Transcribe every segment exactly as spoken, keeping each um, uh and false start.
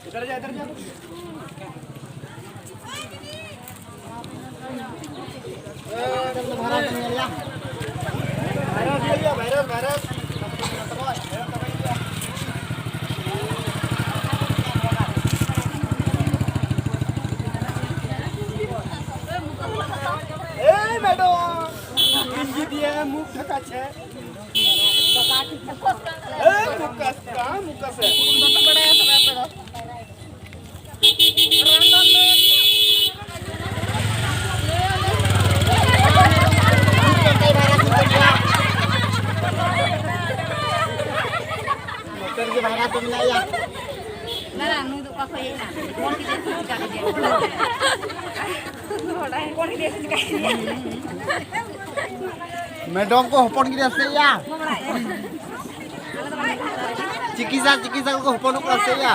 इधर जा, इधर जा। ए, इधर तो महाराज ने लिया। वायरस ले लिया, वायरस, वायरस। ए, मैडम, गिंजी दिया है, मुंह ढका छे। ए, मुक्का, कहाँ मुक्का से? ᱱᱚᱛᱮ ᱨᱮᱜᱮ ᱵᱷᱟᱲᱟ ᱠᱚ ᱢᱮᱱᱟᱜ ᱭᱟ᱾ ᱵᱟᱝ, ᱱᱩᱭ ᱫᱚ ᱚᱠᱟ ᱠᱷᱚᱡ ᱦᱮᱡ ᱮᱱᱟ? ᱦᱚᱯᱚᱱ ᱜᱤᱫᱽᱨᱟᱹ ᱥᱮ ᱪᱤᱠᱟ ᱠᱮᱫᱮᱭᱟ? ᱦᱚᱯᱚᱱ ᱜᱤᱫᱽᱨᱟᱹ ᱥᱮ ᱪᱤᱠᱟ ᱠᱮᱫᱮᱭᱟ? ᱢᱮᱰᱚᱢ ᱠᱚ ᱦᱚᱯᱚᱱ ᱜᱤᱫᱽᱨᱟᱹ ᱥᱮ ᱭᱟ? ᱵᱟᱵᱲᱟᱭ᱾ ᱪᱤᱠᱤᱥᱟ, ᱪᱤᱠᱤᱥᱟ ᱠᱚ ᱦᱚᱯᱚᱱᱚᱜ ᱠᱟᱱᱟ ᱥᱮ ᱭᱟ?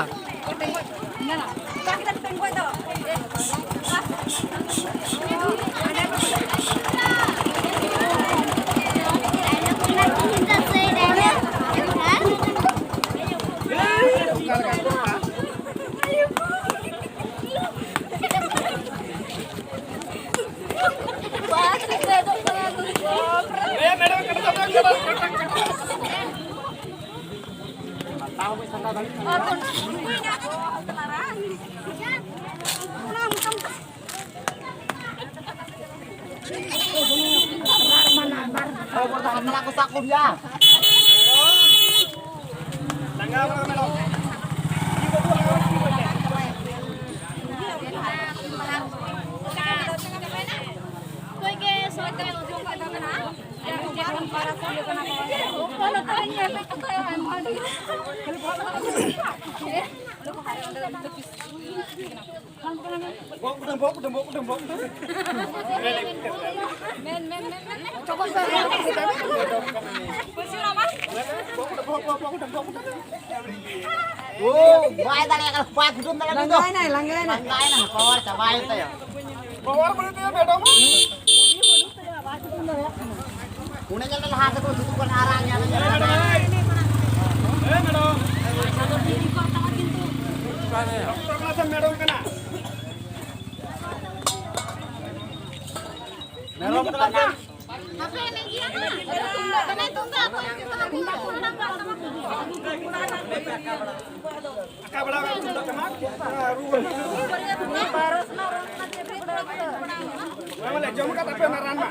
ᱳ, ᱵᱟᱭ ᱫᱟᱲᱮᱭᱟᱜ ᱠᱟᱱᱟ, ᱵᱟᱭ ᱠᱩᱴᱟᱹᱢ ᱫᱟᱲᱮᱭᱟᱜ ᱠᱟᱱᱟ᱾ ᱞᱟᱸᱜᱟᱭᱱᱟᱭ, ᱞᱟᱸᱜᱟᱭᱱᱟᱭ᱾ ᱞᱟᱸᱜᱟᱭᱱᱟ, ᱯᱟᱣᱟᱨ ᱪᱟᱵᱟᱭᱮᱱ ᱛᱟᱭᱟ᱾ ᱯᱟᱣᱟᱨ ᱵᱟᱹᱱᱩᱜ ᱛᱟᱭᱟ, ᱢᱮᱰᱟᱢ᱾ ᱩᱱᱤ ᱧᱮᱞ ᱢᱮ, ᱞᱟᱦᱟ ᱥᱮᱫ ᱠᱚ ᱛᱩᱫᱩᱜ ᱠᱟᱱᱟ, ᱟᱨᱟᱜ ᱧᱮᱞ ᱢᱮ, ᱧᱮᱞ ᱢᱮ᱾ ᱦᱮᱸ, ᱢᱮᱰᱟᱢ᱾ ᱟᱠᱟ ᱵᱟᱲᱟ ᱠᱟᱜ ᱛᱩᱢᱫᱟᱜ ᱴᱟᱢᱟᱠ, ᱨᱩ ᱵᱟᱲᱟ᱾ ᱢᱟ ᱞᱮ ᱡᱚᱢ ᱠᱟᱜ ᱛᱟᱯᱮ ᱚᱱᱟ ᱨᱟᱱ ᱢᱟ᱾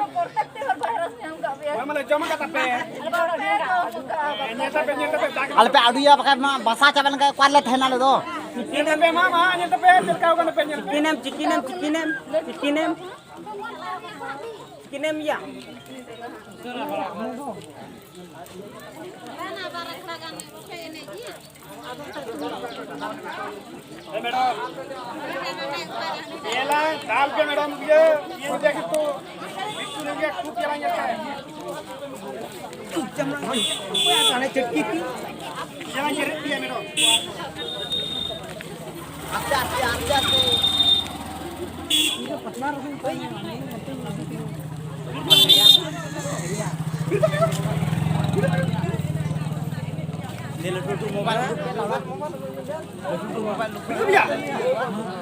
ᱢᱟ ᱞᱮ ᱡᱚᱢ ᱠᱟᱜ ᱛᱟᱯᱮ᱾ ᱧᱮᱞ ᱛᱟᱯᱮ, ᱧᱮᱞ ᱛᱟᱯᱮ, ᱫᱟᱜ ᱟᱞᱮ ᱯᱮ ᱟᱹᱰᱩᱭᱟ, ᱵᱟᱠᱷᱟᱡ ᱢᱟ ᱵᱟᱥᱟ ᱪᱟᱵᱟ ᱞᱮᱱᱠᱷᱟᱱ ᱚᱠᱟ ᱨᱮᱞᱮ ᱛᱟᱦᱮᱱᱟ ᱟᱞᱮ ᱫᱚ? ᱧᱮᱞ ᱛᱟᱯᱮ ᱢᱟ, ᱢᱟ, ᱧᱮᱞ ᱛᱟᱯᱮ, ᱪᱮᱫ ᱞᱮᱠᱟ ᱠᱟᱱᱟ ᱯᱮ, ᱧᱮᱞ ᱯᱮ᱾ ᱪᱤᱠᱤᱱᱮᱢ, ᱪᱤᱠᱤᱱᱮᱢ, ᱪᱤᱠᱤᱱᱮᱢ, ᱪᱤᱠᱤᱱᱮᱢ, ᱪᱤᱠᱤᱱᱮᱢ ᱭᱟ᱾ ᱦᱮᱸ, ᱢᱮᱰᱟᱢ᱾ ᱧᱮᱞᱟ, ᱫᱟᱞ ᱯᱮ, ᱢᱮᱰᱟᱢ, ᱤᱭᱟᱹ, ᱤᱭᱟᱹ, ᱤᱭᱟᱹ, ᱠᱤᱱᱛᱩ ᱵᱤᱴᱴᱩ ᱱᱤᱭᱟᱹ ᱠᱷᱩᱵ ᱪᱮᱦᱨᱟ ᱧᱮᱞ ᱠᱟᱭ᱾ ᱪᱟᱢᱲᱟ, ᱚᱠᱚᱭᱟᱜ ᱠᱟᱱᱟ ᱪᱟᱹᱴᱠᱤ ᱛᱤ? ᱪᱮᱦᱨᱟ ᱧᱮᱞ ᱯᱮᱭᱟ, ᱢᱮᱰᱟᱢ᱾ ᱟᱥᱛᱮ, ᱟᱥᱛᱮ, ᱟᱥᱛᱮ, ᱟᱥᱛᱮ᱾ ᱞᱟᱹᱴᱩ ᱞᱟᱹᱴᱩ ᱢᱳᱵᱟᱭᱤᱞ ᱩᱰᱩᱠ ᱯᱮ, ᱞᱟᱹᱴᱩ ᱞᱟᱹᱴᱩ ᱢᱳᱵᱟᱭᱤᱞ ᱩᱰᱩᱠ ᱯᱮ᱾